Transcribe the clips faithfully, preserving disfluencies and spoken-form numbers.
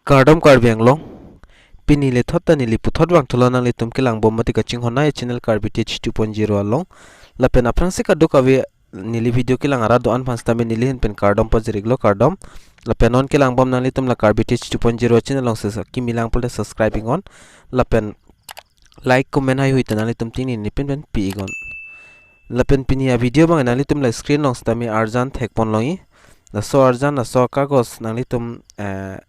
Kardom Karbi Anglong. Pini le thot ta neli puthot vangthulo nanglitum kelang bom mati kachinghon ai channel Karbi Tech two point zero along. Lapen aphrangsi kadokave neli video kelang arat do-an aphan sitame neli ahin pen kardom pajir-iklo, kardom. Lapen non kelang bom nanglitum la Karbi Tech two point zero channel along si kimi lang pulote subscribe-iknon. Lapen like, comment haihui ta nanglitum tingni nipin pen pi-iknon. Lapen pini a video abang nanglitum la screen along sitame arjan thekpon longji. Laso arjan, laso kagos nanglitum, eh,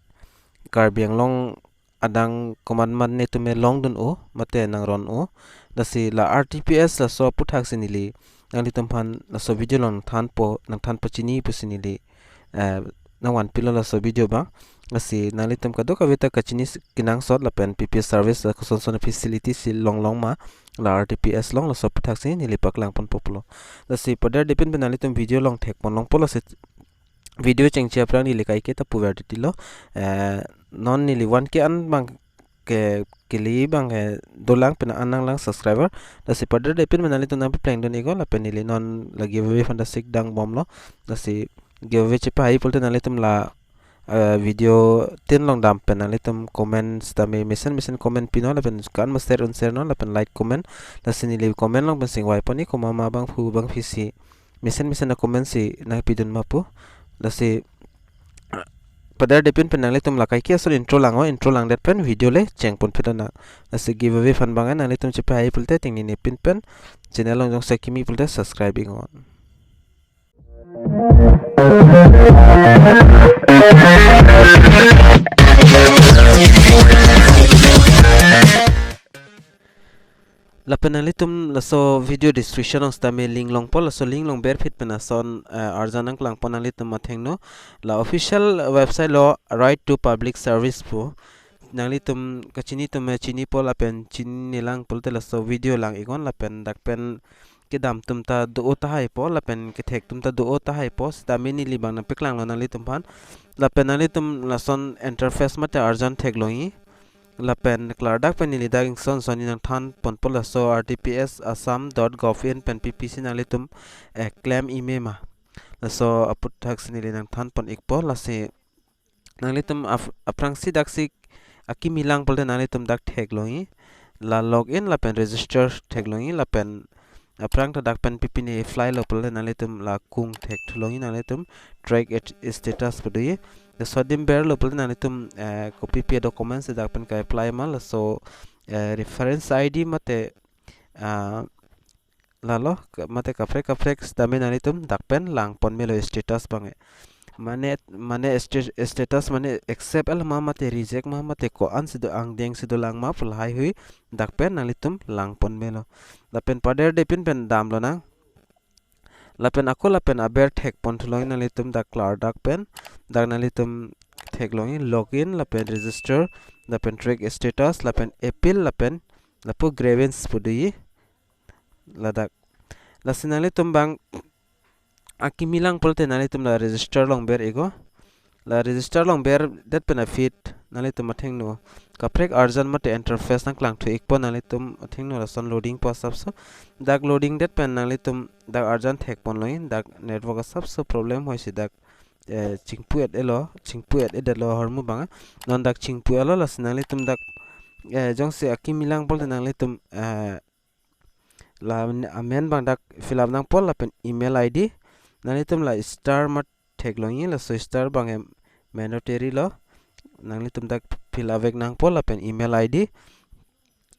Karbi Anglong adang komat mat netum e longdun-o mate nangron-o. Lasi la R T P S laso aputhak si neli nanglitum aphan laso video along nangthanpo, nangthan pachini pusi neli, eh, nangvanpilo laso video abang. Lasi nanglitum kadokave ta kachini s-, kenangsot lapen P P S service la koson son facility si longlong ma la R T P S along, laso aputhak si neli paklangponpo pulo. Lasi paderdepin pen nanglitum video along thekpon longpo, lasi video chengche aphrang neli kaike ta puver titilo. Eh, non neli one K an abang ke, kele abang ke dolang pen an nanglang subscriber. Lasi paderdepin pen nanglitum nangpaplengdun-iknon lapen neli non la giveaway aphan ta sikdang bomlo. Lasi giveaway chepahai pulote nanglitum la, eh, video tin along dam pen nanglitum comment sitame mesen mesen comment pinon lapen kan master unser non lapen like comment. Lasi neli comment along pen singvai ponji komat ma abangphu abangphi si mesen mesen a-comment si nangpidun ma pu. Lasi paderdepin pen nanglitum la kaike ason intro lang-o, intro langdet pen video le chengponpidun nang. Lasi giveaway aphan abang nanglitum chepahai pulote tingni nipin pen channel along jongsi kimi pulote subscribe-iknon. Lapen nanglitum laso video description along sitame link longpo, laso link along berphit pen ason, eh, arjan nangklangpon nanglitum athengno. La official website lo Right to Public Service pu. Nanglitum kachini atum, eh, chinipo lapen chininelang pulote laso video lang-iknon lapen dak pen kedam atum ta do-o tahaipo lapen kethek atum ta do-o tahaipo, sitame neli abang nangpaklanglo nanglitum aphan. Lapen nanglitum lason interface mate arjan theklongji. Lapen klardak pen neli dak ingson sonni nangthanponpo, laso R T P S assam dot gov in pen P P C nanglitum, eh, claim-i me ma. Laso aputhak si neli nangthanpon-ikpo. Lasi nanglitum ap-, aphrangsi daksi akimi lang pulote nanglitum dak theklongji. La login lapen register theklongji lapen aphrang ta dak pen pipine fly lo pulote nanglitum la kung thekthulongji, nanglitum track et-, status pu doji. Laso adim berlo pulote nanglitum, eh, kopi pi a-documents dak pen ka-apply ma, laso, eh, reference I D mate, ah, lalo ka-, mate kaprek kaprek sitame nanglitum dak pen langpon melo status abang. Mane, mane sta-, status mane accept-el ma mate reject ma mate ko-an si do, angdeng si dolang ma pu lahaihui dak pen nanglitum langpon melo. Lapen paderdepin pen damlonang. Lapen ako lapen aber thekponthulongji nanglitum dak klardak pen. Dak nanglitum theklongji login lapen register lapen track status lapen appeal lapen lapu grievance pu doji. Ladak. Lasi nanglitum abang akimi lang pulote nanglitum la register along ber-iknon. La register along berdet pen aphi nanglitum athengno kaprek arjan mate interface nangklangthu-ikpo, nanglitum athengno lason loading-po asapso. Dak loading det pen nanglitum dak arjan thekponlongji, dak network asapso problem hoisi dak, eh, chingpu-et-elo, chingpu-et-edetlo ahormu abang. Non dak chingpu-etlo, lasi nanglitum dak, eh, jongsi akimi lang pulote nanglitum, eh, la amen abang dak fill up nangpo lapen email I D. Nanglitum la star mat theklongji, laso star abang hem mandatory lo. Nanglitum dak fill up vek nangpo lapen email I D.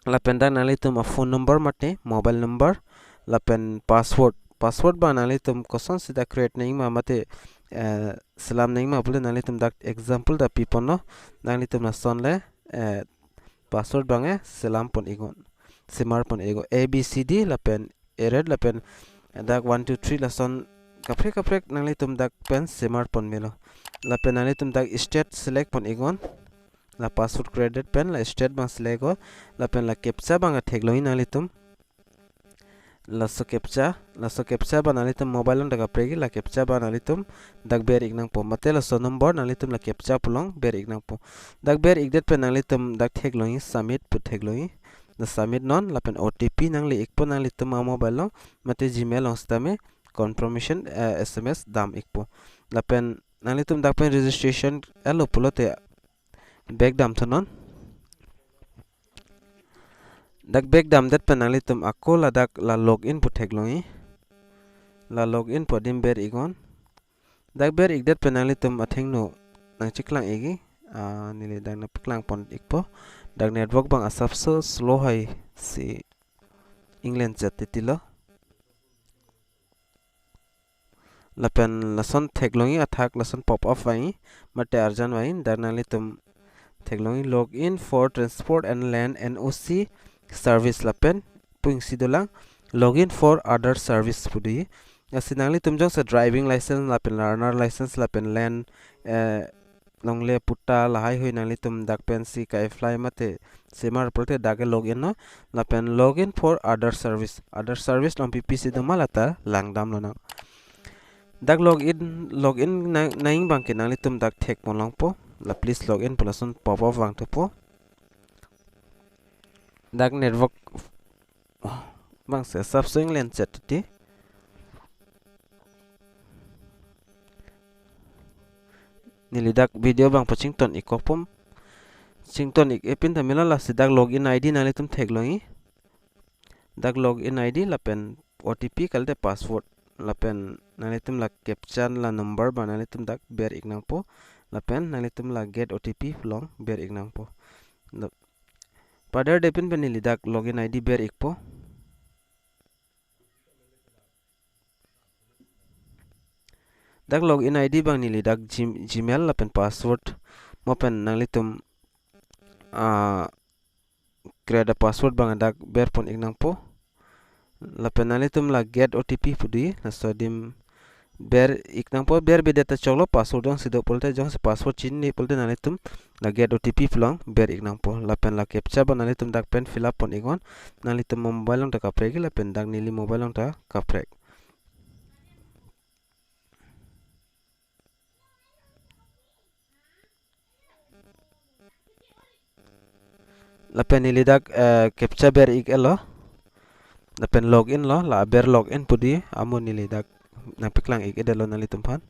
Lapen dak nanglitum a-phone number mate mobile number lapen password. Password abang nanglitum kosonsi dak create nangji ma mate, eh, selam nangji ma pulote nanglitum dak example ta piponlo. Nanglitum lason le, eh, password abang, eh, selampon-iknon. Semarpon-iknon. A B C D lapen eret lapen dak one two three lason kaprek kaprek nanglitum dak pen semarpon melo. Lapen nanglitum dak state select pon-iknon. La password create det pen la state abang select-iknon. Lapen la captcha abang theklongji nanglitum. Laso captcha, laso captcha abang nanglitum mobile along dak kaprek la captcha abang nanglitum dak ber-ik nangpo. Mate laso number nanglitum la captcha pu along ber-ik nangpo. Dak ber-ik det pen nanglitum dak theklongji submit pu theklongji. La submit non lapen O T P nangle-ikpo nanglitum a-mobile along mate Gmail along sitame confirmation, eh, S M S dam-ikpo. Lapen nanglitum dak pen registration-etlo pulote back damthunon. Dak back damdet pen nanglitum ako ladak la login pu theklongji. La login pu adim ber iknon. Dak ber ikdet pen nanglitum athengno nangcheklang ikji. Ah, neli dak nangpeklang pon ikpo. Dak network abang asapso slow hai si inglenchet titilo. Lapen lason theklongji athak lason pop up vangji, mate arjan vangji, dak nanglitum theklongji login for transport and land N O C service lapen pu isi dolang login for other service pu doji. Lasi nanglitum jongsi driving license lapen learner license lapen land, eh, longle patta lahai hui nanglitum dak pensi ka-apply mate semar pulote dak ke login non, lapen login for other service. Other service along pi pi si doma lata langdam lonang. Dak login, login na, nangji abangke nanglitum dak thek pon longpo. La please login pu lason pop up vangthupo. Dak network abangsi asapso inglenchet titi. Neli dak video abang pachington ikkokpo. Chington ik-e pin ta mela, lasi dak login I D nanglitum theklongji. Dak login I D lapen O T P kalite password lapen nanglitum la captcha la number abang nanglitum dak ber ik nangpo. Lapen nanglitum la get O T P along ber ik nangpo. Lap-, padar de pin pen neli dak login I D ber ikpo. Dak login I D abang neli dak Gm-, Gmail lapen password mo pen nanglitum, ah, create a password abang dak ber pon ik nangpo. Lapen nanglitum la get O T P pu doji, laso adim ber ik nangpo, ber bedet ta choklo, password jongsi do pulote, jongsi password chinine pulote nanglitum la get O T P pu along ber ik nangpo. Lapen la captcha abang nanglitum dak pen fill up pon iknon. Nanglitum mobile along ta kaprek lapen dak neli mobile along ta kaprek. Lapen neli dak, eh, captcha ber ik-etlo. Lapen login lo, la aber login pu doji, amo neli dak nangpeklang ik-etlo nanglitum aphan.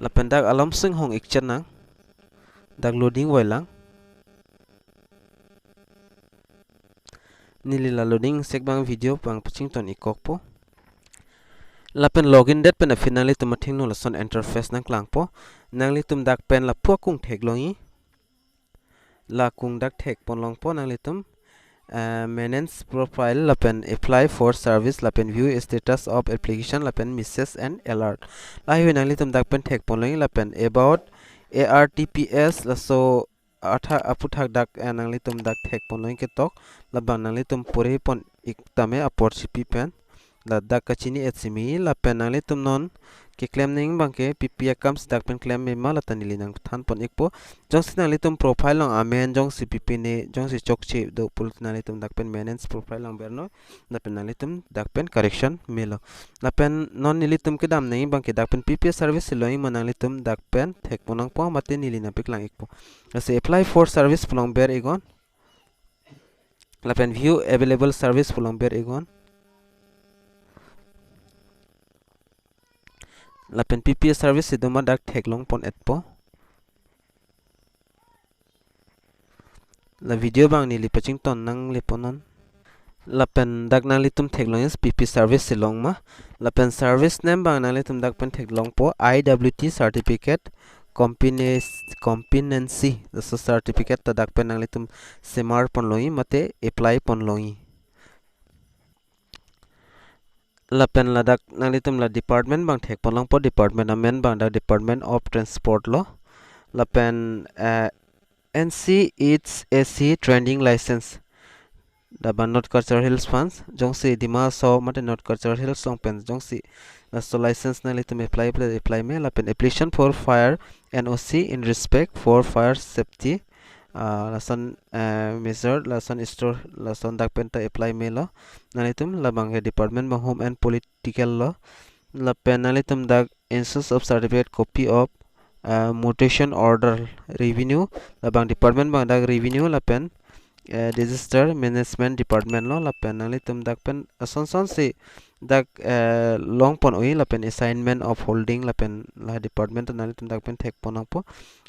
Lapen dak alam singhong ik chenang. Dak loading voilang. Neli la loading sek abang video abang pachington ikkokpo. Lapen login det pen aphi nanglitum athengno lason interface nangklangpo. Nanglitum dak pen lapu akung theklongji. La akung dak thek pon longpo nanglitum, eh, manage profile lapen apply for service lapen view status of application lapen message and alert. Lahai hui nanglitum dak pen thek pon longji lapen about A R T P S laso athak aputhak dak, eh, nanglitum dak thek pon longji ketok, labang nanglitum pore pon ik tame apor chipi pen. Ladak kachini et simi lapen nanglitum non keklem ning abangke P P account dak pen klem mema lata neli nangthan pon ikpo. Jongsi nanglitum profile along amen jongsi P P ne jongsi chokche do pulote nanglitum dak pen manage profile along bernon. Lapen nanglitum dak pen correction melo. Lapen non nelitum kedam ning abangke dak pen P P service si longji ma nanglitum dak pen thek pon nangpo mate neli nangpeklang ikpo. Lasi apply for service pu along ber iknon. Lapen view available service pu along ber iknon. Lapen P P service si doma dak theklong pon etpo. La video abang neli pachington nangle ponnon. Lapen dak nanglitum theklong is P P service si long ma. Lapen service name abang nanglitum dak pen theklongpo I W T certificate competence-, competency. Laso certificate ta dak pen nanglitum semar pon longji mate apply pon longji. Lapen ladak nanglitum la department abang thek pon longpo, department amen abang dak Department of Transport lo. Lapen, eh, N C H A C training license. Dak abang North Cachar Hills aphan, jongsi Dima Hasao mate North Cachar Hills along pen jongsi laso license nanglitum apply, apply, apply me, lapen application for fire N O C in respect for fire safety, ah, lason, eh, measure, lason store, lason dak pen ta apply melo. Nanglitum labang ke department abang Home and Political lo. Lapen nanglitum dak instance of certificate copy of, ah, mutation order revenue. Labang department abang dak revenue lapen, eh, disaster management department lo. Lapen nanglitum dak pen ason son si dak, eh, longpon oi lapen assignment of holding lapen la department ta nanglitum dak pen thekpon nangpo.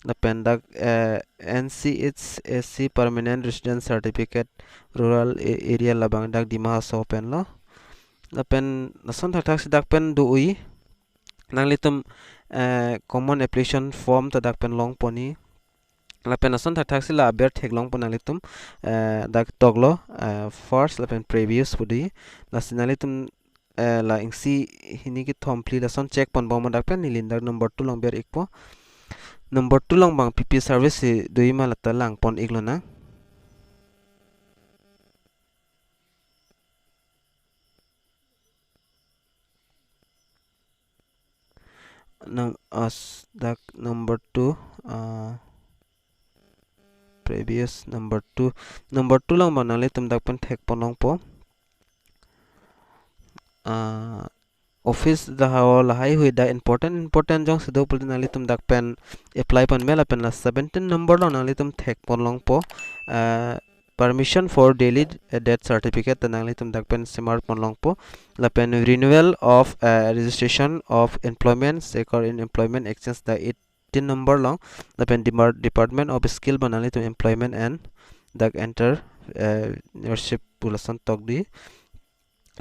Lapen dak, eh, N C H S C permanent resident certificate rural a-, area labang dak Dima Hasao pen lo. Lapen lason thakthak si dak pen do oi. Nanglitum, eh, common application form ta dak pen longpon oi. Lapen lason thakthak si la aber theklongpo nanglitum, eh, dak toklo, eh, first lapen previous pu do oi. Lasi nanglitum, eh, la isi hini kethom phli lason check ponbom dak pen neli dak number two along ber ikpo. Number two along bang P P service si do oi ma lata langpon iklonang. Nang as dak number two, ah, previous number two. Number two along bang nanglitum dak pen thekpon longpo. Ah, office dah hao lahai hui dak important important jongsi do pulote nanglitum dak pen apply pon me lapen la seventeen number along nanglitum thekpon longpo. Ah, permission for daily, eh, death certificate ta nanglitum dak pen semar pon longpo. Lapen renewal of, eh, registration of employment, secure in employment exchange dak eighteen number along. Lapen demar-, department of skill bang nanglitum employment and dak enter, eh, entrepreneurship pu lason tok do oi.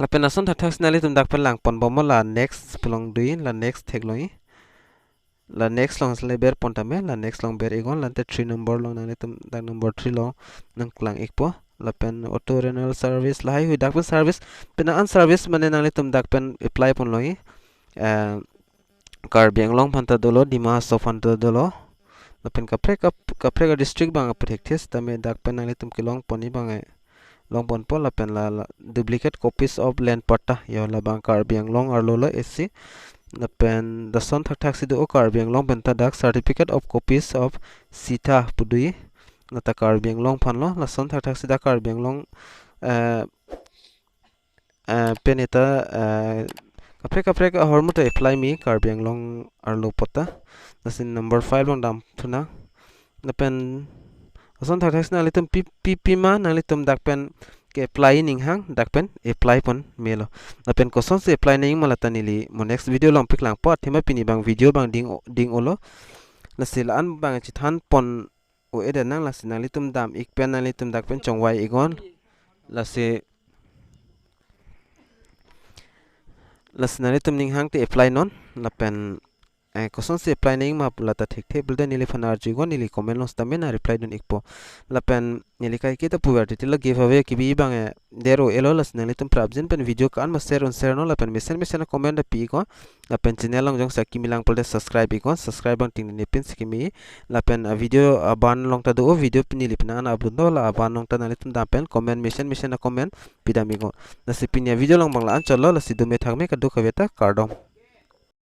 Lapen lason thakthak si nanglitum dak pen langponbomlo, la next pu along do oi, la next theklong oi. La next along si le berpon tame, la next along ber iknon, late three number along nanglitum dak number three along nangklang ikpo. Lapen auto renewal service lahai hui dak pen service, pen an service mane nanglitum dak pen apply ponlong oi. Eh, Karbi Anglong aphan ta dolo, Dima Hasao aphan ta dolo. Lapen kaprek kap-, kaprek a-district bang aphuthak this tame dak pen nanglitum kelongpon oi bang, eh, longponpo lapen la, la duplicate copies of land patta, yo labang Karbi Anglong arlo lo isi. Lapen lason thakthak si do o Karbi Anglong pen ta dak certificate of copies of sitha pu do oi. Lata Karbi Anglong aphan lo, lason thakthak si dak Karbi Anglong, eh, eh, pen eta, eh, kaprek kaprek ahormu ta apply me Karbi Anglong arlo apot ta. Lasi number five along damthunang. Lapen lason thakthak si nanglitum pi, pi, pima nanglitum dak pen ke-apply ning hang, dak pen apply pon melo. Lapen kosonsi apply nangji ma lata neli mo next video along paklangpo, athema pini bang video bang ding o-, ding olo. Lasi la-an bang chethanpon o-edet nang, lasi nanglitum dam ik pen nanglitum dak pen chongvai iknon. Lasi, lasi nanglitum ning hang te apply non, lapen, eh, kosonsi apply nangji ma pu lata thekthe pulote neliphan arju iknon, neli comment along sitame nang reply dun ikpo. Lapen neli kaike ta puver titi la giveaway kebi bang, eh, der o-elo, lasi nanglitum prapjin pen video ko-an ma share un share non, lapen mesen mesen a-comment ta pi iknon. Lapen channel along jongsi akimi lang pulote subscribe iknon, subscribe bang ting ne pin si kimi. Lapen a-video aban along ta do o, video pini neliphan an upload do, la aban along ta nanglitum dam pen comment, mesen mesen a-comment pidam iknon. Lasi pini a-video along bang la-an chotlo, lasi dome thakme kadokave ta kardom.